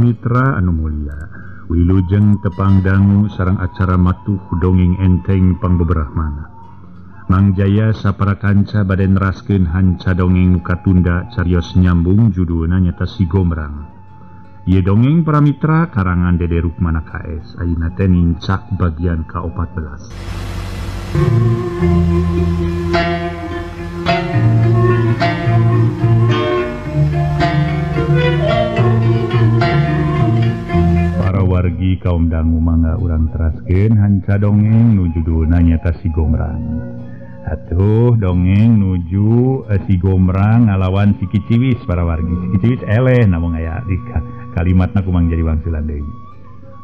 mitra anu mulia. Wilujeng tepang dangu sareng acara matuh dongeng enteng pangbeberahmana. Mang Jaya sapara kanca bade neraskeun hanca dongeng nu katunda carios nyambung judulna nyata Si Gombrang. Ieu dongeng para mitra karangan Dede Rukmana KS ayeuna teh nincak bagian ka-14. Wargi kaum dangu mangga urang teraskeun hanca dongeng nu judulna nyata Si Gombrang. Atuh dongeng nuju Si Gombrang ngalawan si Kiciwis para wargi. Si Kiciwis eleh namung aya di kalimatna kumang jadi wangsulan deui.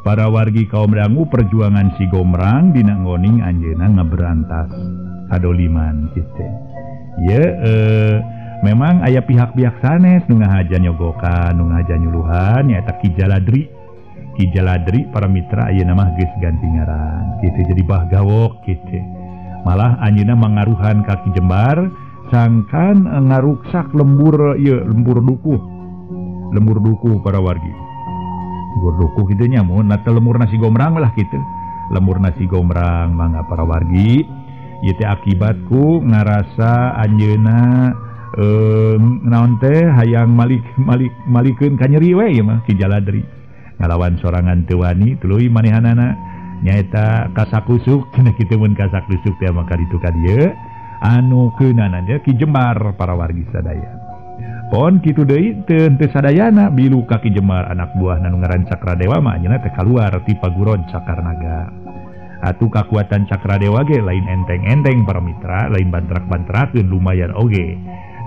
Para wargi kaum dangu perjuangan Si Gombrang dina ngoning anjeunna ngaberantas kadoliman kitu. Ye memang aya pihak-pihak sanes nu ngahaja nyogokan, nu ngahaja nyuluhan nyaeta Ki Jaladri. Ki Jaladri para mitra ayeuna mah geus ganti ngaran kitu jadi Bah Gawok kitu. Malah anjeunna mangaruhan ka Ki Jembar sangkan ngaruksak lembur ieu lembur dukuh. Lembur dukuh para wargi. Lembur dukuh kitu nya mun teh lembur nasi gombrang lah kitu. Lembur nasi gombrang mangga para wargi ieu teh akibatku ngarasa anjeunna naon teh hayang malik-malik malikeun ka nyeri we ieu mah Ki Jaladri. Ngalawan sorangan teu wani tuluy manehanana nyaeta kasakusuk cenah kitu mun kasakusuk teh maka ditu ka dieu anu keunana teh Ki Jembar para wargi sadaya. Pon kitu deui teu henteu sadayana bilu ka Ki Jembar anak buahna nu ngaran Cakradewa mah anjeunna teh kaluar ti paguron Cakarnaga. Atuh kakuatan Cakradewa ge lain enteng-enteng para mitra, lain bantrak-bantrakeun lumayan oge.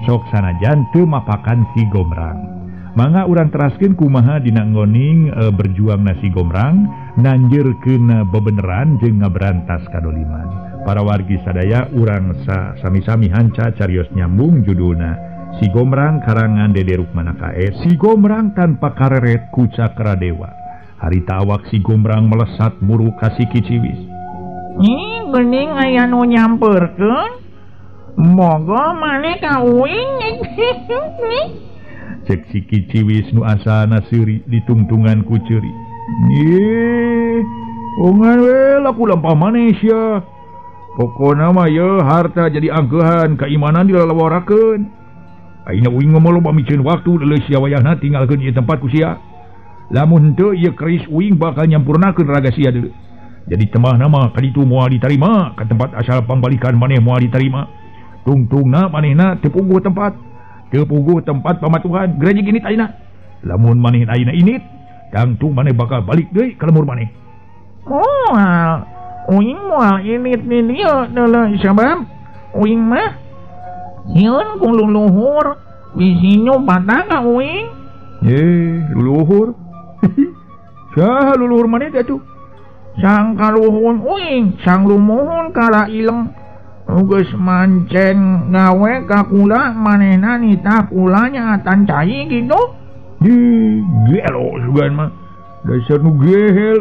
Sok sanajan teu mapakan Si Gombrang. Mangga urang teraskeun kumaha dina ngoning berjuang nasi Gombrang nanjeurkeun bebeneran jeung ngaberantas kadoliman. Para wargi sadaya urang sami-sami hanca carios nyambung judulna Si Gombrang karangan Dede Rukmana KS. Si Gombrang tanpa kareret ku Cakradewa. Harita awak Si Gombrang melesat muru ka si Kiciwis. Ih, geuning aya nu nyamperkeun. Moga maneh ka uing. Cek si Kiciwis nu asana seuri ditungtungan ku ceuri. Ye, ongan we laku lampah maneh sia. Pokona mah ye harta jadi angkeuhan, keimanan dilalaworakeun. Ayeuna uing mah loba miceun waktu leuleus sia wayahna tinggalkeun ieu tempat ku sia. Lamun henteu ieu keris uing bakal nyampurnakeun raga sia deui. Jadi temahna mah kaditu moal ditarima, ka tempat asal pangbalikan maneh moal ditarima. Tungtungna manehna teu puguh tempat. Kepuguh tempat pamatuhan gerejik ini ayeuna. Lamun maneh ayeuna init, tangtu maneh bakal balik deui ka lemur maneh. Moal, uing moal init ni dieu deuleu sabab uing mah sieun ku luluhur bisi nyoba ka uing. Luluhur. Saha luluhur maneh teh atuh? Sang kaluhun uing, sang lumuhun kala ileng. Geus mancen gawe ka kula manehna nitah kulanya atan cai gitu. Gelo sugan mah. Dasar nu gehel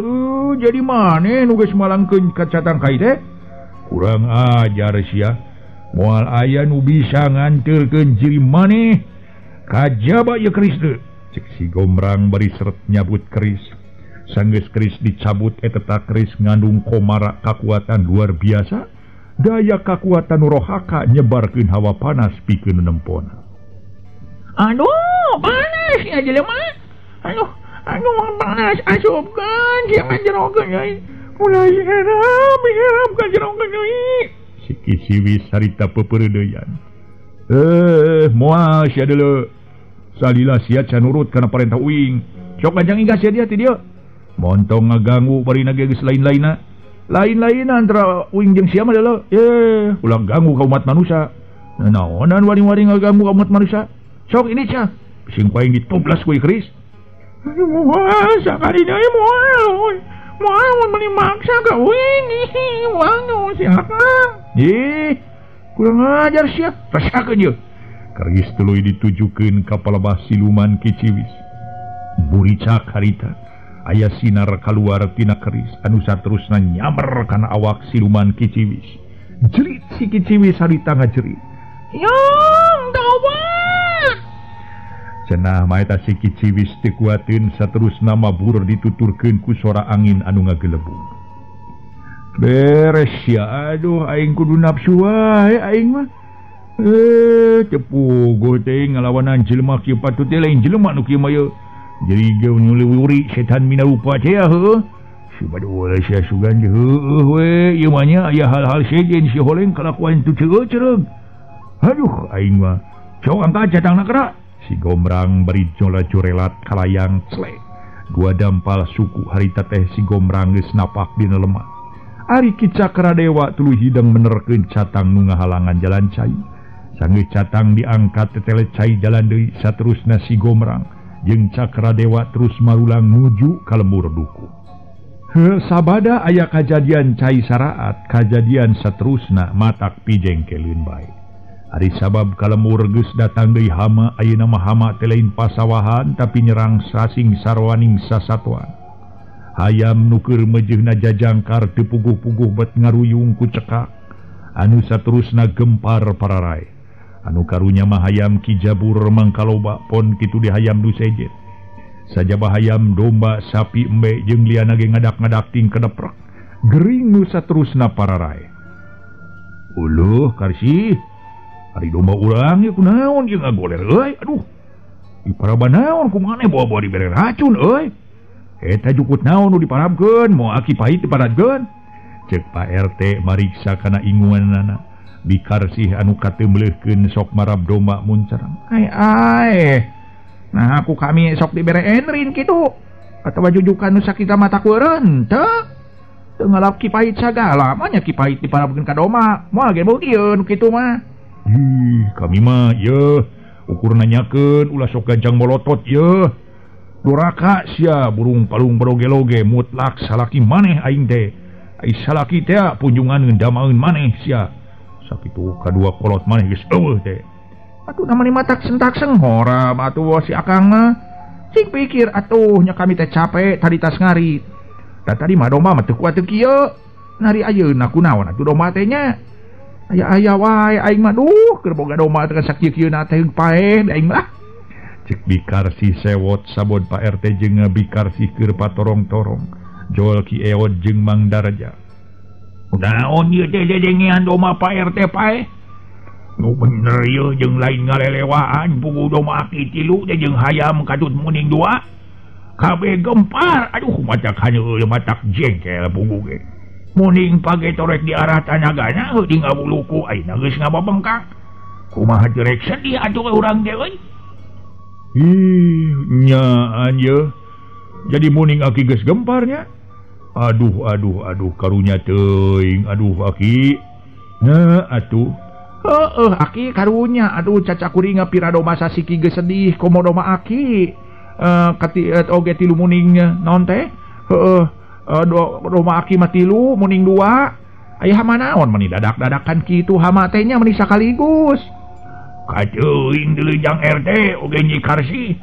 jadi maneh nu geus malangkeun ka catang kai teh. Kurang ajar sia. Moal aya nu bisa nganteurkeun jiri maneh. Kajaba ieu keris teu. Cek Si Gombrang bari seret nyabut keris. Sanggeus keris dicabut eta ta keris ngandung komara kakuatan luar biasa. Daya kakuatan rohaka nyebarkeun hawa panas pikeun nempona. Aduh, panas ya jelema. Aduh, aduh panas asupkeun sia ngajerokeun euy. Ulah hiram, hiram kajerokeun euy. Si Kiciwis harita peupeureudeyan. Moal sia deuleu. Salila sia can nurut kana parentah uing. Sok kanjang inggah sia dia ti dieu. Montong ngaganggu barina ge geus lain-lainna. Lain-lain antara uing jeung sia mah deuleu. Ulah ganggu ka umat manusia. Naonan wari-wari ngaganggu ka umat manusia. Sok ini sia. Sing paing ditoblas ku keris. Moal sakali deui moal. Moal mun meuni maksa ka uing. Moal silakan. Ih, kurang ajar sia. Rasakeun ieu. Keris tuluy ditujukeun ka palebah siluman Kiciwis. Buricak harita. Aya sinar kaluar tina keris anu saterusna nyamer kana awak siluman Kiciwis. Jerit si Kiciwis harita ngajerit. Yang tawat. Cenah mah eta si Ki Ciwis teu kuateun saterusna mabur dituturkeun ku sora angin anu ngagelebug. Beres ya, aduh aing kudu nafsu wae aing mah. Teu puguh teh ngalawanan jelema kieu patut teh lain jelema nu kieu mah ye. Jadi ge nyulewuri setan minarupa teh heuh. Si baduh sia sugan heueuh we ieu mah nya aya hal-hal sejen si holeng kalakuan tu ceureug. Aduh aing mah. Cok angkat catangna kera. Si Gombrang bari jola-jorelat kalayang cle. Dua dampal suku harita teh si Gombrang geus napak dina lemah. Ari Ki Cakradewa tuluy hidang menerkeun catang nu ngahalangan jalan cai. Sanggeus catang diangkat tetele cai jalan deui saterusna si Gombrang jeung Cakradewa terus marulang nuju ka lembur duku. Heuh sabada aya kajadian cai saraat, kajadian saterusna matak pijengkeleun bae. Ari sabab ka lembur geus datang deui hama, ayeuna mah hama teh lain pasawahan tapi nyerang sasing sarwaning sasatoan. Hayam nu keur meujeuhna jajangkar teu puguh-puguh bet ngaruyung ku cekak anu saterusna gempar pararai. Anu karunya mah hayam Ki Jabur mangkaloba pon kitu di hayam nu sejen. Sajaba hayam domba sapi embe jeung liana ge ngadak-ngadak ting kedeprek. Gering nu saterusna pararai. Uluh Karsi, ari domba urang ieu kunaon jeung ngagoler euy, aduh. Di paraba naon kumaha bawa-bawa dibere racun euy. Eta jukut naon nu diparabkeun, moal aki pahit diparadkeun. Ceuk Pak RT mariksa kana inguanana. Bikarsih anu kateumleuhkeun sok marab domba muncerang. Ai ai. Nah aku kami sok dibere enrin kitu. Atawa jujukan nu sakita mata kueureun teu. Teu ngalap ki pahit sagala, mah nya ki pahit diparabkeun ka domba. Moal ge beuki nu kitu mah. Ih, kami mah yeuh ukur nanyakeun ulah sok gancang molotot yeuh. Duraka sia burung palung baroge-loge mutlak salaki maneh aing teh. Ai salaki teh punjungan ndamaeun maneh sia. Sakitu kadua kolot maneh geus eueuh teh. Atuh namanya matak sentak senghora atuh si akang mah. Cing pikir atuh nya kami teh capek tadi tas ngari. Da tadi mah domba mah teu kuat teu kieu. Nari ayeuna kunaon atuh domba teh nya. Aya-aya wae aing mah duh keur boga domba teh sakieu-kieuna teh paeh aing mah. Cek Bikarsi sewot sabod Pak RT jeung Bikarsi keur patorong-torong. Jol Ki Eod jeung Mang Darja. Naon ieu teh dedengean domba Pak RT paeh? Nu bener ieu jeung lain ngalelewaan puguh domba aki tilu teh jeung hayam katut muning dua. Kabeh gempar, aduh matak hanya matak jengkel puguh ge. Muning page torek di arah tanagana heuh di ngabuluku ayeuna geus ngababengkak. Kumaha teu rek sedih atuh urang teh euy. Ih, nyaan ye. Jadi muning aki geus gemparnya. Aduh, aduh, aduh, karunya teuing. Aduh, aki. Nah, atuh. Heeh, aki karunya. Aduh, caca kuring pira domba sasiki geus sedih komo domba aki. Kati oge tilu muningnya naon teh? Heeh, domba aki mah tilu, muning dua. Aya hama naon meni dadak-dadakan kitu hama teh nya meni sakaligus. Kaceuing deui jang RT oge Nyi Karsi.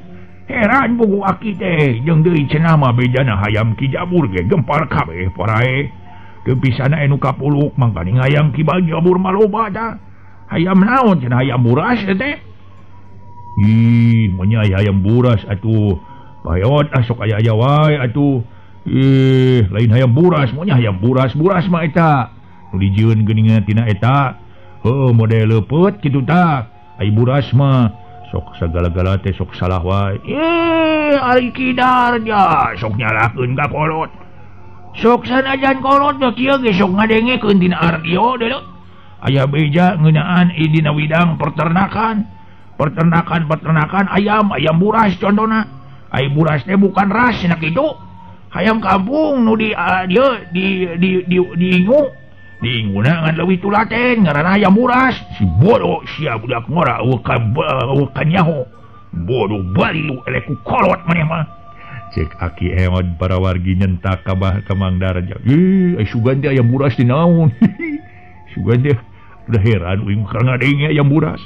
Heran buku aki teh jeung deui cenah mah bejana hayam Ki Jabur ge gempar kabeh parae. Teu pisana anu kapuluk mangkaning hayam Ki Jabur mah loba tah. Hayam naon cenah hayam buras teh? Ih, monya hayam buras atuh. Bayot asok aya-aya wae atuh. Ih, lain hayam buras, monya hayam buras, buras mah eta. Nu dijieun geuningan tina eta. Heuh, model leupeut kitu tah. Ai buras mah sok sagala-gala teh sok salah wae. Ih, ari Ki Darja sok nyalakeun ka kolot. Sok sanajan kolot mah kieu ge sok ngadengekeun dina radio deuleu. Aya beja ngeunaan dina widang peternakan. Peternakan ayam, ayam buras contona. Ai buras teh bukan ras cenah kitu. Hayam kampung nu di dieu di diingu. Diinguna ngan leuwih tulaten ngaranna hayam buras. Si bodoh sia budak ngora eueuh kanyaho. Bodoh balilu eleh ku kolot maneh mah. Cek aki Eod para wargi nyentak kabah ka Mang Darja. Ih, ai sugan teh ayam buras teh naon? Sugan teh udah heran uing keur ngadenge ayam buras.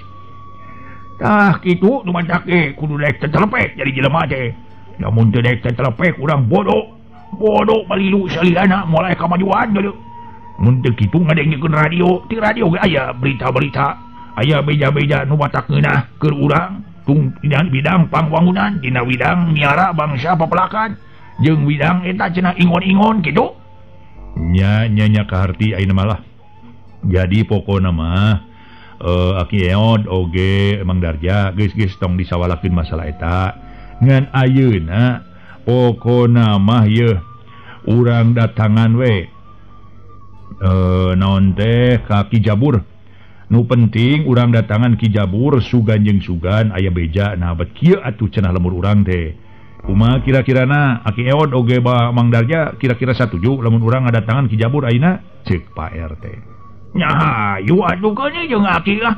Tah kitu nu matak ge kudu daek tetelepek jadi jelema teh. Lamun teu daek tetelepek urang bodoh. Bodoh balilu salilana moal aya kamajuan deuleu. Mun teu kitu ngadengekeun radio, ti radio ge aya berita-berita, aya beja-beja nu matak ngeunah keur urang. bidang pangwangunan dina widang miara bangsa pepelakan jeung widang eta cenah ingon-ingon kitu nya nya nya kaharti ayeuna malah jadi pokona mah Aki Eod oge Mang Darja geus-geus tong disawalakeun masalah eta ngan ayeuna pokona mah yeuh urang datangan we naon teh ka Ki Jabur nu penting urang datangan Ki Jabur sugan jeung sugan aya beja nah bet kieu atuh cenah lemur urang teh kumaha kira-kirana Aki Eod oge Mang Darja kira-kira satuju lamun urang ngadatangan Ki Jabur ayeuna ceuk Pak RT nya hayu atuh keun jeung Aki lah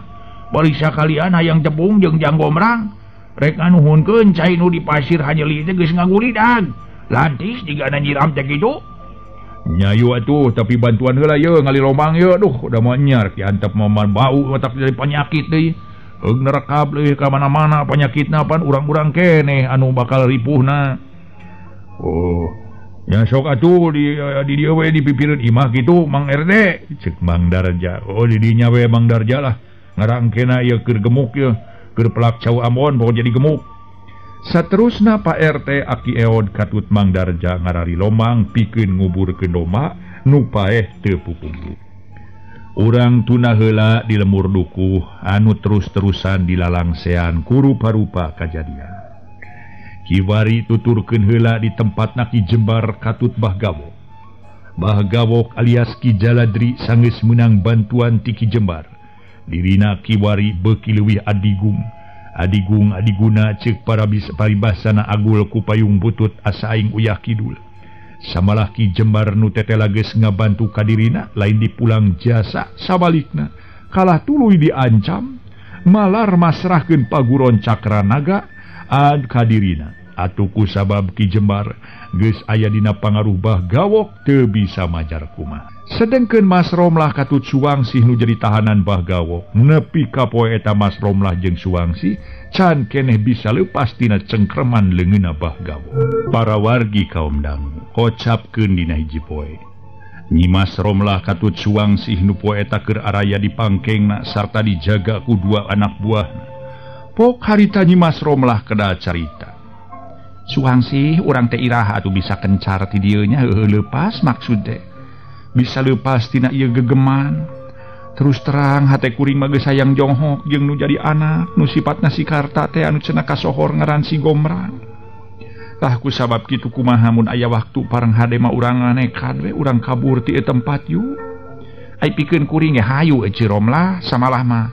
bari sakalian hayang tepung jeung Jang Gomrang rek nganuhunkeun cai nu di pasir hanjeuli teh geus ngagulidag lantis jigana nyiram teh kitu nyayu atuh tapi bantuan heula ye ngali lomang ye aduh udah mau nyar diantep moman bau otak jadi penyakit deui heug nerekap leuwih ka mana-mana penyakitna pan urang-urang keneh anu bakal ripuhna oh nya sok atuh di dieu we dipipireun imah kitu Mang RT ceuk Mang Darja oh di dinya we Mang Darja lah ngarangkena ieu keur gemuk ye keur pelak cau Ambon pokok jadi gemuk. Saterusna Pak RT Aki Eod katut Mang Darja ngarari lomang pikeun nguburkeun domba nu paeh teu pupunggu. Urang tuna heula di lemur dukuh anu terus-terusan dilalangsean ku rupa-rupa kajadian. Kiwari tuturkeun heula di tempatna Ki Jembar katut Bah Gawok. Bah Gawok alias Ki Jaladri sanggeus meunang bantuan ti Ki Jembar. Dirina kiwari beuki leuwih adigung. Adigung adiguna ceuk para paribasana agul ku payung butut asa aing uyah kidul. Samalah Ki Jembar nu tetela geus ngabantu kadirina lain dipulang jasa sabalikna kalah tuluy diancam malar masrahkeun paguron Cakranaga ad kadirina. Atuh ku sabab Ki Jembar geus aya dina pangaruh Bah Gawok teu bisa majar kumaha. Sedengkeun Mas Romlah katut Suwangsih nu jadi tahanan Bah Gawok nepi ka poe eta Mas Romlah jeung Suwangsih can keneh bisa leupas tina cengkreman leungeunna Bah Gawok. Para wargi kaum dangu kocapkeun dina hiji poe Nyi Mas Romlah katut Suwangsih nu poe eta keur araya di pangkengna sarta dijaga ku dua anak buahna. Pok harita Nyi Mas Romlah kedah carita. Suwangsih urang teh iraha atuh bisa kencar ti dieu nya heueuh leupas maksud teh. Bisa leupas tina ieu gegeman. Terus terang hate kuring mah geus hayang jonghok jeung nu jadi anak nu sipatna si Karta teh anu cenah kasohor ngaran si Gomrang. Tah ku sabab kitu kumaha mun aya waktu pareng hade mah urang nekat we urang kabur ti ieu tempat yu. Ai pikeun kuring ge hayu euy Romlah samalah mah.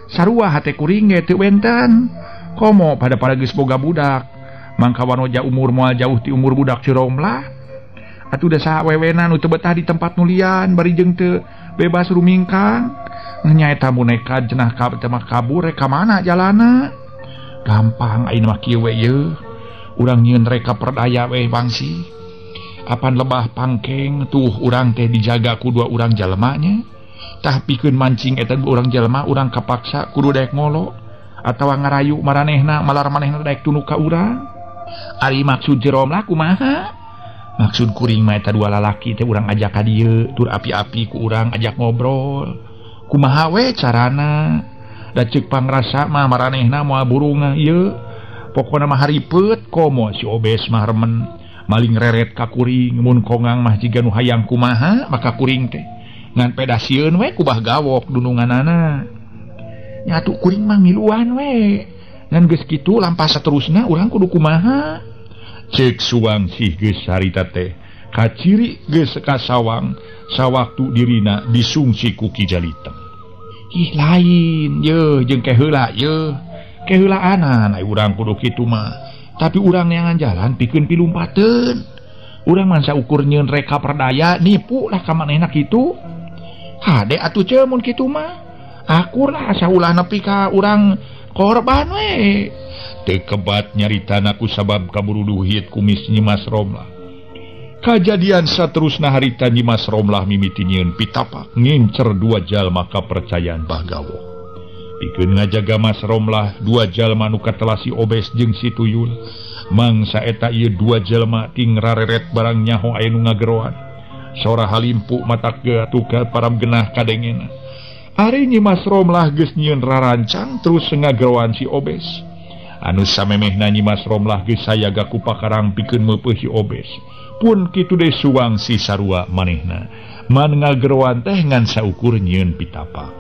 Sarua hate kuring ge teu wenten. Komo pada geus boga budak. Mangka wanoja umur moal jauh ti umur budak si Romlah. Atuh da saha wewena nu teu betah di tempat nulian bari jeung teu bebas rumingkang. Nyaeta mun nekat cenah ka teh mah kabur rek ka mana jalana. Gampang ayeuna mah kieu we yeuh. Urang nyieun reka perdaya we bangsi. Apan lebah pangkeng tuh urang teh dijaga ku dua urang jalma nya. Tah pikeun mancing eta urang jalma urang kapaksa kudu daek ngolo atawa ngarayu maranehna malar manehna daek tunuk ka urang. Ari maksud Jeromlah kumaha? Maksud kuring mah eta dua lalaki teh urang ajak ka dieu tur api-api ku urang ajak ngobrol. Kumaha we carana? Da ceuk pangrasa mah maranehna moal burung ieu. Pokona mah haripet komo si Obes mah remen maling reret ka kuring mun kongang mah jiga nu hayang kumaha maka kuring teh ngan peda sieun we ku Bah Gawok dununganana. Nyatu kuring mah ngiluan we. Ngan geus kitu lampah saterusna urang kudu kumaha? Ceuk Suwangsih geus harita teh kaciri geus kasawang sawaktu dirina disungsi ku Ki Jaliteng. Ih lain yeuh jeung keheula yeuh. Keheulaanan ai urang kudu kitu mah. Tapi urang neangan jalan pikeun pilumpateun. Urang mah saukur nyieun reka perdaya nipu lah ka manehna kitu. Hade atuh ceu mun kitu mah. Akur lah asa ulah nepi ka urang korban we. Teu kebat nyaritana ku sabab kaburu duhit kumis Nyi Mas Romlah. Kajadian saterusna harita Nyi Mas Romlah mimiti nyieun pitapak ngincer dua jalma kapercayaan Bah Gawok. Pikeun ngajaga Mas Romlah dua jalma nu katelah si Obes jeung si Tuyul. Mangsa eta ieu dua jalma ting rareret barang nyaho aya nu ngageroan. Sora halimpu matak geatuka param genah kadengena. Ari Nyi Mas Romlah geus nyieun rarancang terus ngageroan si Obes. Anu samemehna Nyimas Romlah geus sayaga ku pakarang pikeun meupeuh si Obes. Pun kitu deui Suwangsi sarua manehna. Man ngageroan teh ngan saukur nyieun pitapak.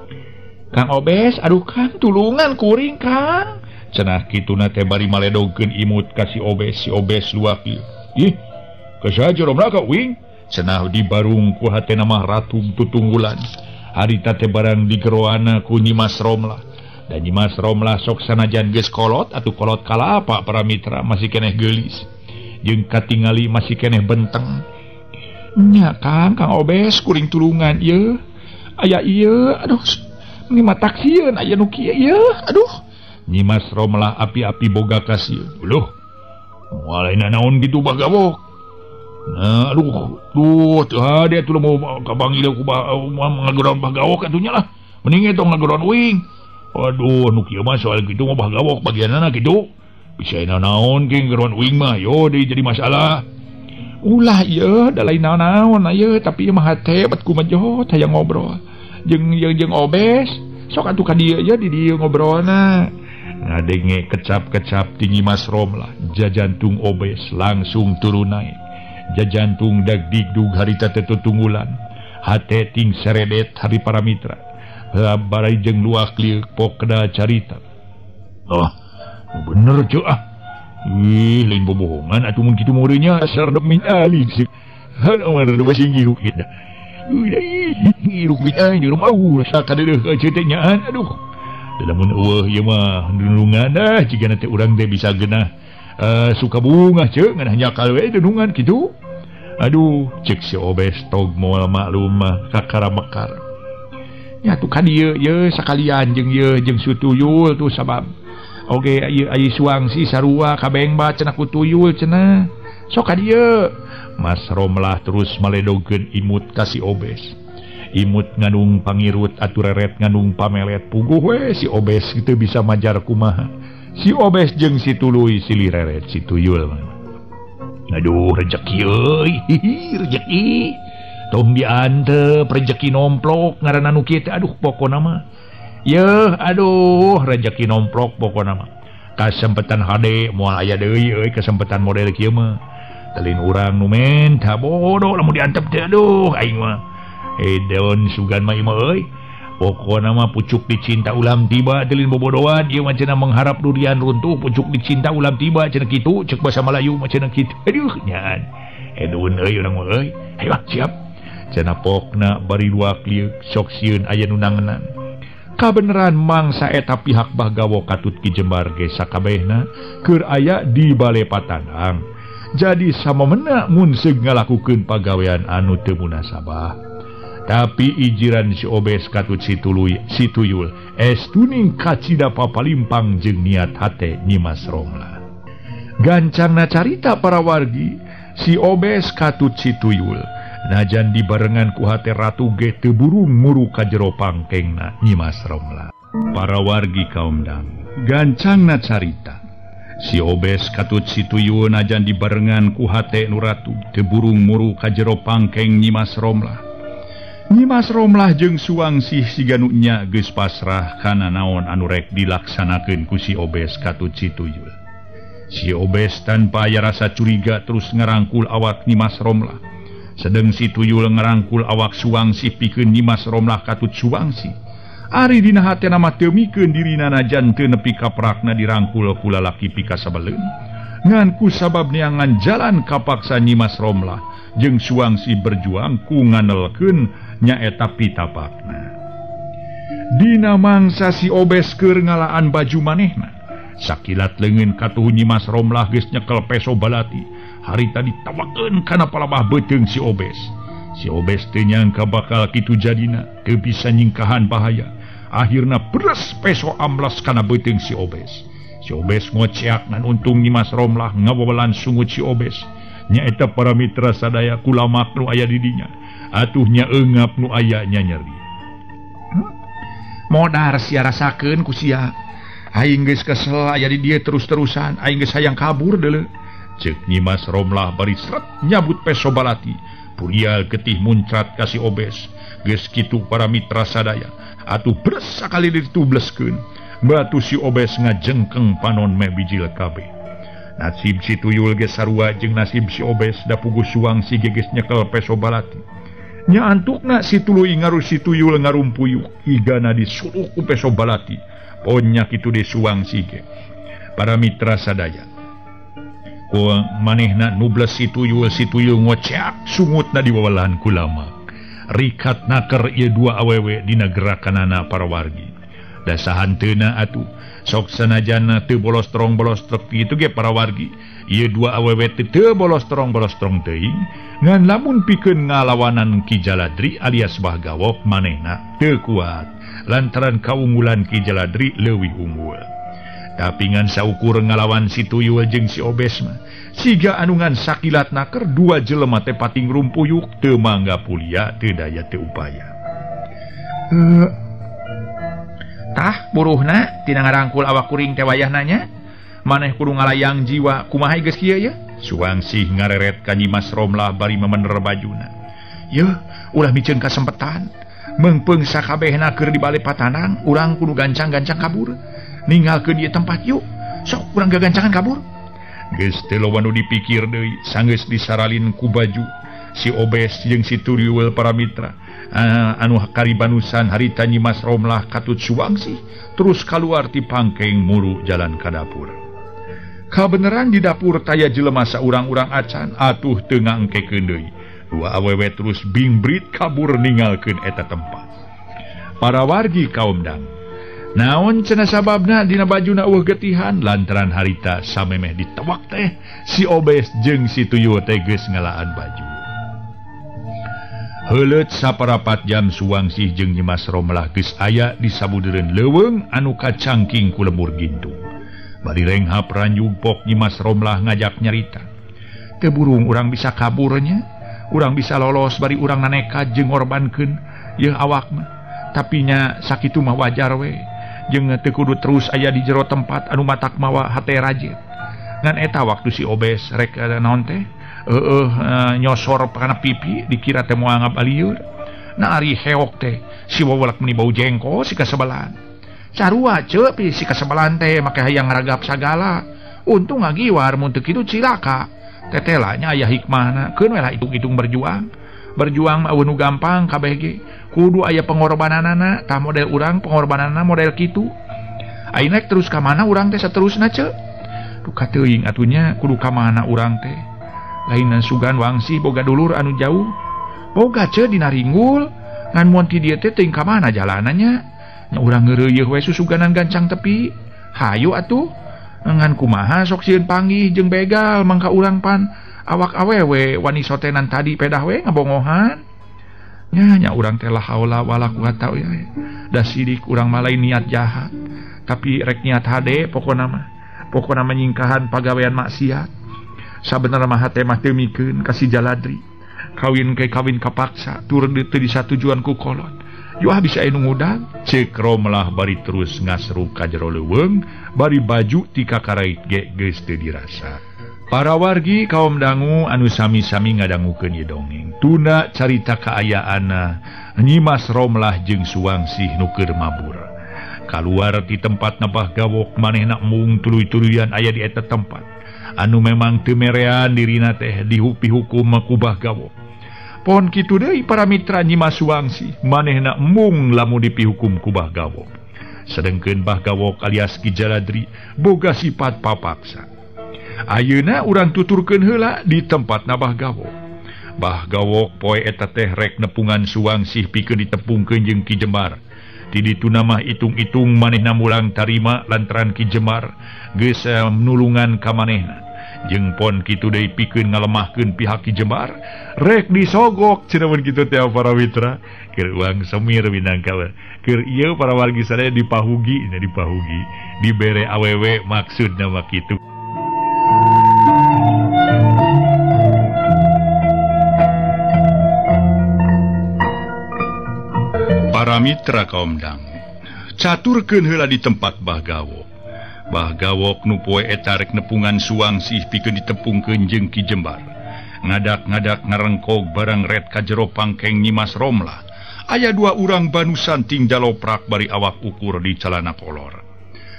Kang Obes, aduh Kang, tulungan kuring Kang. Cenah kituna teh bari maledogkeun imut ka si Obes, si Obes luak ieu. Ih, kasaha Romlah ka uing? Cenah dibarung ku hatena mah ratung tutunggulan. Harita teh barang digeroana ku Nyimas Romlah. Dan Nyimas Romlah sok sanajan geus kolot atuh kolot kalapa para mitra masih keneh geulis. Jeung katingali masih keneh benteng. Nya Kang, Kang Obes kuring tulungan ieu. Aya ieu, aduh ini mah taksieun aya nu kieu ieu, aduh. Nyimas Romlah api-api boga kasieun. Loh, moal naon kitu bah gawok. Nah, aduh, tuh, teu hade atuh mau kabanggil ku ngageroan bah gawok atuh nya lah. Mending eta ngageroan uing. Aduh, nu kieu mah soal kitu mah bah gawok bagianana kitu. Bisa naon ge ngageroan uing mah, yo deui jadi masalah. Ulah ieu da lain naon-naon ieu tapi ieu mah hate bet kumajot hayang ngobrol. Jeung jeung Obes, sok atuh ka dieu ye di dieu ngobrolna. Ngadenge kecap-kecap ti Nyimas Romlah, jajantung Obes langsung turun naik. Jajantung dag digdug harita teh tutunggulan. Hate ting seredet hari para mitra. Barai jeung luak liuk pokna carita. Oh, bener cuy ah. Ih, lain bobohongan atuh mun kitu mureunya sardep min ali sih. Heuh, masih ngirup kita. Ngirup kita di rumah sakadeuh teh nyaan aduh. Lamun eueuh ieu mah dunungan dah jigana teh urang teh bisa genah. Suka bunga cek ngan nyakal we dunungan kitu. Aduh, cek si Obes tog moal maklum mah kakara mekar. Nya tuh ka dieu ye sakalian jeung ye jeung sutuyul tuh sabab. Oge ieu aya Suwangsi sarua kabeng ba cenah ku tuyul cenah. Sok ka dieu. Mas Romlah terus maledogkeun imut ka si Obes. Imut ngandung pangirut atuh reret ngandung pamelet puguh we si Obes kitu bisa majar kumaha. Si Obes jeung si tuluy silih reret si tuyul. Aduh rejeki euy, rejeki. Tong diantep rejeki nomplok ngaranna nu kieu teh aduh pokona mah. Yeuh aduh rejeki nomplok pokona mah. Kasempetan hade moal aya deui euy kasempetan model kieu mah. Telin urang nu menta bodoh lamun diantep teh aduh aing mah. Edeun sugan mah ieu mah euy. Pokona mah pucuk dicinta ulam tiba delin bobodoan ieu mah cenah mengharap durian runtuh pucuk dicinta ulam tiba cenah kitu cek basa Melayu mah cenah kitu aduh nyaan edun euy urang mah euy hayu siap cenah pokna bari luak lieu sok sieun aya nu nangenan kabeneran mangsa eta pihak bah gawok katut Ki Jembar ge sakabehna keur aya di bale patandang jadi samemena mun seug ngalakukeun pagawean anu teu munasabah. Tapi ijiran si Obes katut si tuluy si tuyul estuning kacida papalimpang jeung niat hate Nyimas Romlah. Gancangna carita para wargi si Obes katut si tuyul najan dibarengan ku hate ratu ge teu burung muru ka jero pangkengna Nyimas Romlah. Para wargi kaum dang gancangna carita si Obes katut si tuyul najan dibarengan ku hate nu ratu teu burung muru ka jero pangkeng Nyimas Romlah. Nyimas Romlah jeung Suwangsih siga nu nya geus pasrah kana naon anu rek dilaksanakeun ku si Obes katut si tuyul. Si Obes tanpa aya rasa curiga terus ngarangkul awak Nyimas Romlah. Sedeng si tuyul ngarangkul awak Suwangsih pikeun Nyimas Romlah katut Suwangsih. Ari dina hatena mah teu mikeun dirina najan teu nepi ka prakna dirangkul ku lalaki pikasabeleun. Ngan ku sabab neangan jalan kapaksa Nyimas Romlah jeung Suwangsih berjuang ku nganelkeun nyaeta pitapakna. Dina mangsa si Obes keur ngalaan baju manehna. Sakilat leungeun katuhu Nyimas Romlah geus nyekel peso balati. Harita ditawakeun kana palabah beuteung si Obes. Si Obes teu nyangka bakal kitu jadina, teu bisa nyingkahan bahaya. Akhirna beres peso ambles kana beuteung si Obes. Si Obes ngoceak ngan untung Nyimas Romlah ngawawelan sungut si Obes. Nyaeta para mitra sadaya kulamak nu aya di dinya. Atuh nya eungap nu aya nya nyeri. Modar sia rasakeun ku sia. Aing geus kesel aya di dieu terus-terusan, aing geus hayang kabur deuleu. Ceuk Nyimas Romlah bari sret nyabut peso balati. Purial getih muncrat ka si Obes. Geus kitu para mitra sadaya. Atuh bres sakali ditubleskeun. Batu si Obes ngajengkeng panon meh bijil kabeh. Nasib si Tuyul ge sarua jeung nasib si Obes da puguh Suwangsih ge geus nyekel peso balati. Nya antukna si tuluy ngaru si Tuyul ngarumpuyuk igana disuruh ku peso balati. Ponya kitu de Suwangsih ge. Para mitra sadaya. Ku manehna nubles si Tuyul ngoceak sungutna diwawalahan ku lama. Rikat naker ieu dua awewe dina gerakanana para wargi. Dasahanteuna atuh sok sanajana teu bolos terong bolos trek kitu ge para wargi. Ieu dua awewe teu bolos terong bolos terong teuing ngan lamun pikeun ngalawanan Ki Jaladri alias Bah Gawok manehna teu kuat lantaran kaunggulan Ki Jaladri leuwih unggul. Tapi ngan saukur ngalawan si Tuyul jeung si Obes mah siga anu ngan sakilat naker dua jelema teh pating rumpuyuk teu mangga pulia teu daya teu upaya. Tah buruhna tina ngarangkul awak kuring teh wayahna nya maneh kudu ngalayang jiwa kumaha geus kieu ye? Suwangsih ngareret ka Nyimas Romlah bari memener bajuna. Yeuh ulah miceun kasempetan meungpeung sakabehna keur di bale patanang urang kudu gancang-gancang kabur. Ninggalkeun ieu tempat yuk sok urang gagancangan kabur. Geus teu loba nu dipikir deui sanggeus disaralin ku baju si Obes jeung si Tuyul para mitra anu karibanusan harita Nyimas Romlah katut Suwangsih terus kaluar ti pangkeng muru jalan ka dapur. Kabeneran di dapur taya jelema saurang-urang acan atuh teu ngangkekeun deui. Dua awewe terus bingbrit kabur ninggalkeun eta tempat. Para wargi kaum dang naon cenah sababna dina bajuna eueuh getihan lantaran harita samemeh ditewak teh si Obes jeung si Tuyul teh geus ngalaan baju. Heuleut saparapat jam Suwangsih jeung Nyimas Romlah geus aya di sabudeureun leuweung anu kacangking ku lembur gintung. Bari renghap ranjug pok Nyimas Romlah ngajak nyarita. Teu burung urang bisa kaburnya, urang bisa lolos bari urang naneka jeung ngorbankeun yeuh awak mah. Tapi nya sakitu mah wajar we. Jeung teu kudu terus aya di jero tempat anu matak mawa hate rajet. Ngan eta waktu si Obes rek naon teh nyosor kana pipi dikira teh moal ngabalieur. Nah ari heok teh si wawalak meni bau jengkol si kasebelan. Sarua ceu pi si kasebelan teh make hayang ngaragap sagala. Untung ngagiwar mun teu kitu cilaka. Tetela nya aya hikmahna keun we lah hitung-hitung berjuang. Berjuang mah eueuh nu gampang kabeh ge. Kudu aya pengorbananana, tah model urang pengorbananana model kitu. Ayeuna terus ka mana urang teh saterusna ceu? Duka teuing atunya kudu ka mana urang teh. Lainan sugan Wangsih boga dulur anu jauh. Boga ceu dina ringgul, ngan mun ti dieu teh teuing ka mana jalanannya. Nya urang ngeureuyeuh we susuganan gancang tepi. Hayu atuh. Ngan kumaha sok sieun panggih jeung begal mangka urang pan awak awewe wani sotenan tadi pedah we ngabongohan. Nya nya urang teh la haula wala quwata ya. Da sidik urang mah lain niat jahat, tapi rek niat hade pokona mah. Pokona menyingkahan pagawean maksiat. Sabenerna mah hate mah teu mikeun ka si Jaladri. Kawin ke kawin kapaksa turun teu disatujuan ku kolot. Yo ah bisa anu ngudang. Ceuk Romlah bari terus ngasru ka jero leuweung bari baju ti kakarait ge geus teu dirasa. Para wargi kaum dangu anu sami-sami ngadangukeun ieu dongeng. Tuna carita kaayaanna Nyimas Romlah jeung Suwangsih nu keur mabur. Kaluar ti tempat Bah Gawok manehna mung tuluy-tuluyan aya di eta tempat. Anu memang teu merean dirina teh dihukum ku Bah Gawok. Pon kitu deui para mitra Nyimas Suwangsih manehna mung lamun dipihukum ku Bah Gawok. Sedengkeun Bah Gawok alias Ki Jaladri boga sifat papaksa. Ayeuna urang tuturkeun heula di tempat Bah Gawok. Bah Gawok poe eta teh rek nepungan Suwangsih pikeun ditepungkeun jeung Ki Jembar. Ti dituna mah itung-itung manehna mulang tarima lantaran Ki Jembar geus nulungan ka manehna. Jeung pon kitu deui pikeun ngalemahkeun pihak Ki Jembar rek disogok cenah mun kitu teh para mitra. Keur uang semir minangka keur ieu para wargi sadaya dipahugi nya dipahugi dibere awewe maksudna mah kitu. Para mitra kaum dangu caturkeun heula di tempat Bah Gawok. Bah Gawok nu poe eta rek nepungan Suwangsih pikeun ditepungkeun jeung Ki Jembar. Ngadak-ngadak ngarengkog barang ret ka jero pangkeng Nyimas Romlah. Aya dua urang banusan ting jaloprak bari awak ukur di calana kolor.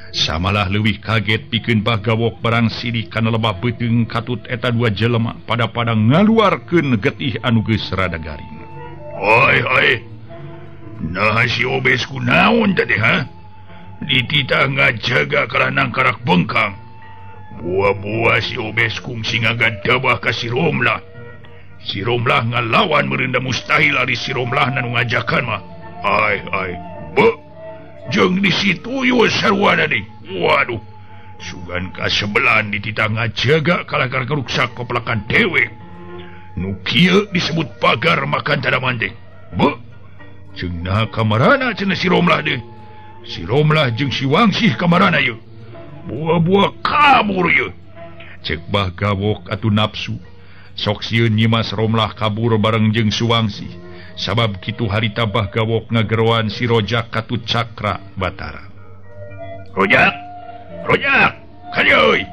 Samalah leuwih kaget pikeun Bah Gawok barang sidik kana lebah beuteung katut eta dua jelema pada-pada ngaluarkeun getih anu geus rada garing. Oi oi. Nah si Obes kunaon tadi ha? Dititah ngajaga kalah nangkarak bengkang. Buah-buah si Obes kungsi ngagadabah ka si Romlah. Si Romlah ngalawan meureun da mustahil ari si Romlah nu ngajakan mah. Ai ai. Be jeung di situ yeuh sarwana deui. Waduh. Sugan kasebelan dititah ngajaga kalah garuksak pepelakan dewek. Nu kieu disebut pagar makan tadaman teh. Be jeung naha kamarana cenah si Romlah deui. Si Romlah jeung si Wangsih kamarana yeuh. Buah-buah kabur yeuh. Cek Bah Gawok atuh nafsu. Sok sieun Nyimas Romlah kabur bareng jeung Suwangsih. Sabab kitu harita Bah Gawok ngageroan si Rojak katut Cakra Batara. Rojak! Rojak! Kadieu euy!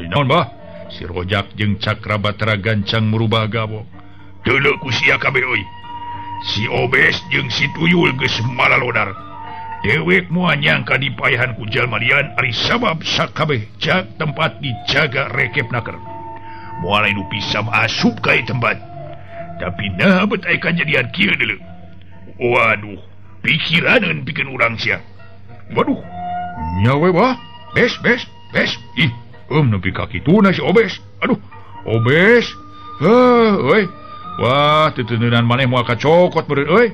Naon Bah? Si Rojak jeung Cakra Batara gancang merubah Gawok. Deuleu ku sia kabeh euy. Si Obes jeung si Tuyul geus malalodar. Dewek moal nyangka dipayahan ku jalma lian ari sabab sakabeh jak tempat dijaga rekep naker. Moal nu bisa asup ka ieu tempat. Tapi nah bet aya kajadian kieu deuleu. Waduh, pikiraneun pikeun urang sia. Waduh, nya we Bah. Bes bes bes. Ih, nepi ka kituna si Obes. Aduh, Obes. Heuh, euy. Wah, teuteunan maneh moal kacokot meureun euy.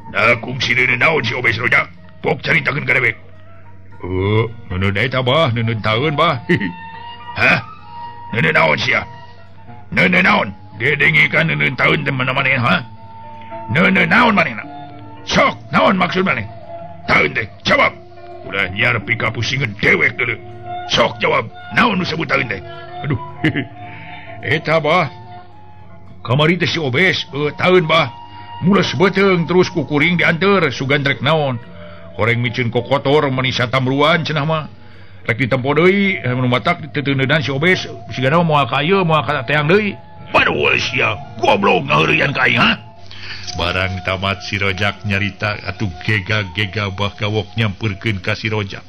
Nah, kungsi deuneu naon si Obes Rojak? Pok caritakeun ka dewek. Neuneu eta Bah, neuneu taeun Bah. Hah? Neuneu naon sia? Neuneu naon? Dedengekan neuneu taeun teh mana maneh ha? Neuneu naon manehna? Sok, naon maksud maneh? Taeun teh, jawab. Ulah nyiar pikapusingeun dewek deuleu. Sok jawab, naon nu sebut taeun teh? Aduh. Eta Bah. Kamari teh si Obes, taeun Bah. Mules beuteung terus kukuring dianteur sugan rek naon. Horeng miceun kokotor mani satamruan cenah mah. Rek ditempo deui, nu matak teuteuneunan si Obes, sigana moal ka ieu moal ka teang deui. Waduh sia, goblok ngaheureuyan ka aing ha. Barang tamat si Rojak nyarita atuh gega-gega Bah Gawok nyampeurkeun ka si Rojak.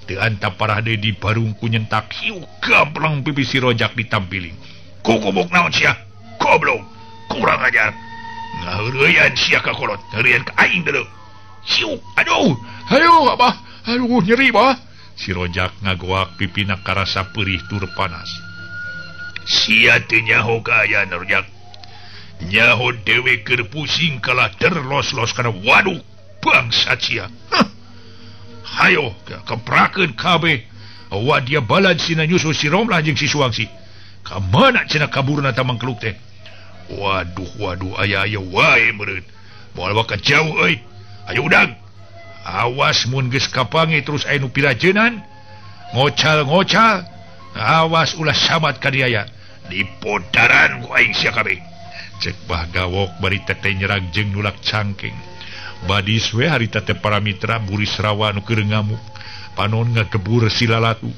Teu antap parah deui di barungku nyentak hiu gampleng pipi si Rojak ditampiling. Kukubuk naon sia? Goblok, kurang ajar. Ngaheureuyan sia ka kolot, ngaheureuyan ka aing deuleu. Siu, aduh, aduh Abah, aduh nyeri Bah. Si Rojak ngagoak pipina karasa perih tur panas. Sia teu nyaho kaayaan Rojak. Nyaho dewe keur pusing kalah terlos-los kana waduk bangsat sia. Huh. Hayo keprakeun kabeh. Wadia balad sina nyusul si Romlah jeung si Suwangsi. Ka mana cenah kaburna ta mangkeluk teh? Waduh waduh aya-aya wae meureun. Moal bakal jauh euy. Ayo udang. Awas mun geus kapangi terus aya nu pirajenan. Ngocal-ngocal. Awas ulah samat ka diaya. Dipodaran ku aing sia kabeh. Cek Bah Gawok bari teh nyerag jeung nulak cangking. Badis we harita teh para mitra Burisrawa nu keur ngamuk. Panon ngagebur silalatu.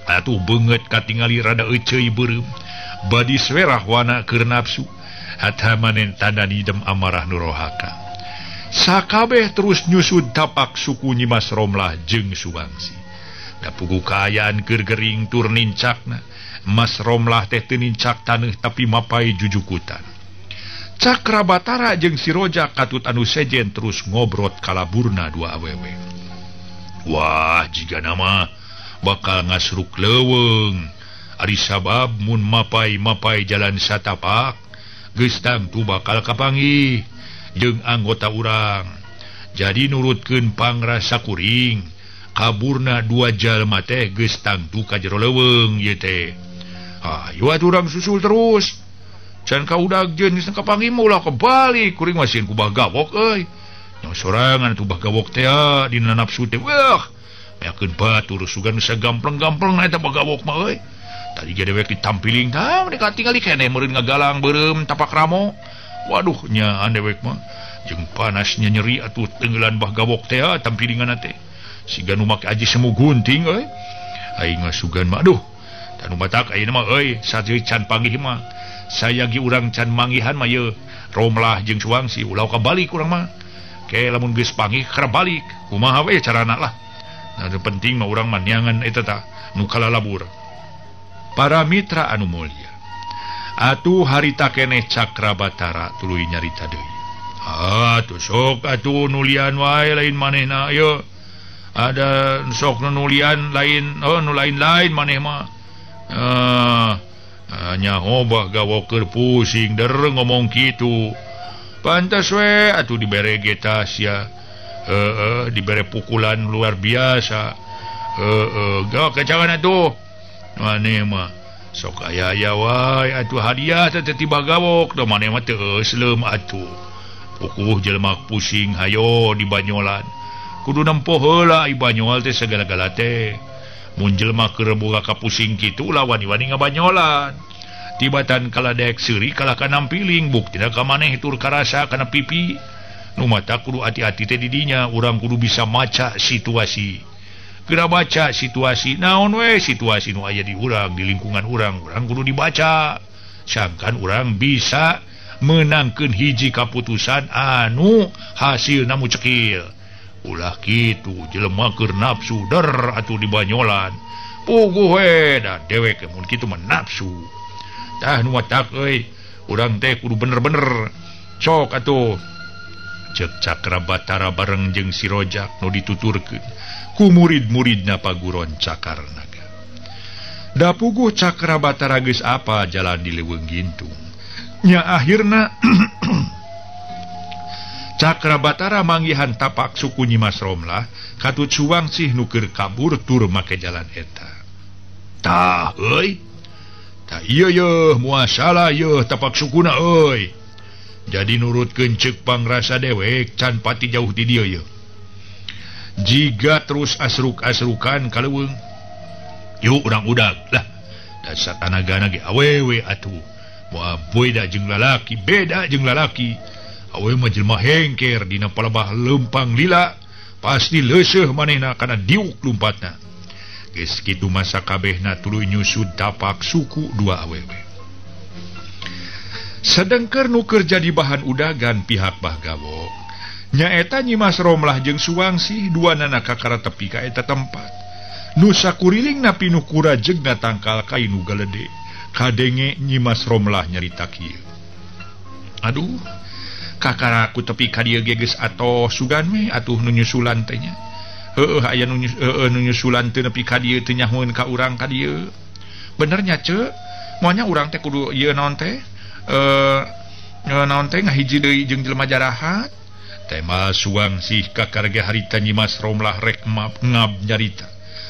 Atuh beungeut katingali rada euceuy beureum. Badis we rahwana keur nafsu. Hatha manen tanda nidem amarah nu rohaka. Sakabeh terus nyusud tapak suku Nyimas Romlah jeung Suwangsi. Da puguh kaayaan keur gering tur nincakna. Mas Romlah teh teu nincak taneuh tapi mapai jujukutan. Cakra Batara jeung si Rojak katut anu sejen terus ngobrot kalaburna dua awewe. Wah, jiga nama bakal ngasruk leuweung. Ari sabab mun mapai-mapai jalan satapak geus tangtu bakal kapanggih jeung anggota urang. Jadi nurutkeun pangrasa kuring, kaburna dua jalma teh geus tangtu ka jero leuweung ieu teh. Hayu atuh urang susul terus. Can ka udag jeung geus kapanggih mah ulah kebalik, kuring mah sieun ku Bah Gawok euy. Nyawa sorangan atuh Bah Gawok teh dina nafsu teh. Wah, meakeun batur sugan bisa gampleng-gampleng eta Bah Gawok mah euy. Tadi ge dewek ditampiling tah mereka tingali keneh meureun ngagalang beureum tapak ramo. Waduh nyaan dewek mah jeung panasnya nyeri atuh tenggelan Bah Gawok teh tampilinganna teh. Siga nu make aji semu gunting euy. Aing mah sugan mah aduh. Tanu batak ayeuna mah euy sajeun can panggih mah. Sayagi urang can manggihan mah ye Romlah jeung Suwangsi ulah kabalik urang mah. Ke lamun geus panggih keur balik. Kumaha we carana lah. Nah, penting mah urang mah neangan eta tah nu kalalabur. Para mitra anu mulya. Atuh harita keneh Cakra Batara tuluy nyarita deui. Atuh sok atuh nulian wae lain manehna ieu. Ada sok nu nulian lain oh nu lain-lain maneh mah. Nyaho bah gawoker pusing der ngomong kitu. Pantas we atuh dibere getas ya. Dibere pukulan luar biasa. Gawok kecangan atuh. Maneh mah sok aya-aya wae atuh hadiah teh tiba gawok da maneh mah teu eusleum atuh. Pukuh jelema pusing hayo di banyolan. Kudu nempo heula i banyol teh sagala-gala teh. Mun jelema keur boga kapusing kitu ulah wani-wani ngabanyolan. Tibatan kaladek seuri kalah kana nampiling buktina ka maneh tur karasa kana pipi. Nu mata kudu hati-hati teh di dinya, urang kudu bisa maca situasi. Geura baca situasi naon we situasi nu aya di urang di lingkungan urang, urang kudu dibaca. Sangkan urang bisa menangkeun hiji kaputusan anu hasilna mu cekil. Ulah kitu jelema keur nafsu der atuh di banyolan. Puguh we da dewek mun kitu mah nafsu. Tah nu matak euy, urang teh kudu bener-bener. Sok atuh. Cek Cakra Batara bareng jeung si Rojak nu dituturkeun ku murid-muridna paguron Cakarnaga. Da puguh Cakra Batara geus apa jalan di leuweung gintung. Nya akhirna Cakra Batara manggihan tapak suku Nyimas Romlah katut Suwangsih nu keur kabur tur make jalan eta. Tah euy. Tah ieu yeuh muasalah yeuh tapak sukuna euy. Jadi nurutkeun ceuk pangrasa dewek can pati jauh di dieu yeuh. Jiga terus asruk-asrukan ka leuweung. Yuk urang udag lah. Dasar tanagana ge awewe atuh. Moal beda jeung lalaki, beda jeung lalaki. Awewe mah jelema hengker dina palebah leumpang lila, pasti leuseuh manehna kana diuk lumpatna. Geus kitu masa kabehna tuluy nyusud tapak suku dua awewe. Sedengker nu keur jadi bahan udagan pihak Bah Gawok. Nyaeta Nyimas Romlah jeung Suwangsih dua nana kakara tepi ka eta tempat. Nu sakurilingna pinuh kurajegna tangkal kai nu galede. Kadenge Nyimas Romlah nyarita kieu. Aduh, kakara ku tepi ka dieu ge geus atoh sugan we atuh nu nyusulan teh nya. Heueuh aya nu nyusulan teh nepi ka dieu teu nyahoeun ka urang ka dieu. Bener nya ceu? Moalnya urang teh kudu ieu naon teh? Naon teh ngahiji deui jeung jelema jarahat. Tema Suwangsih kakara ge harita Nyimas Romlah rek ngab nyarita.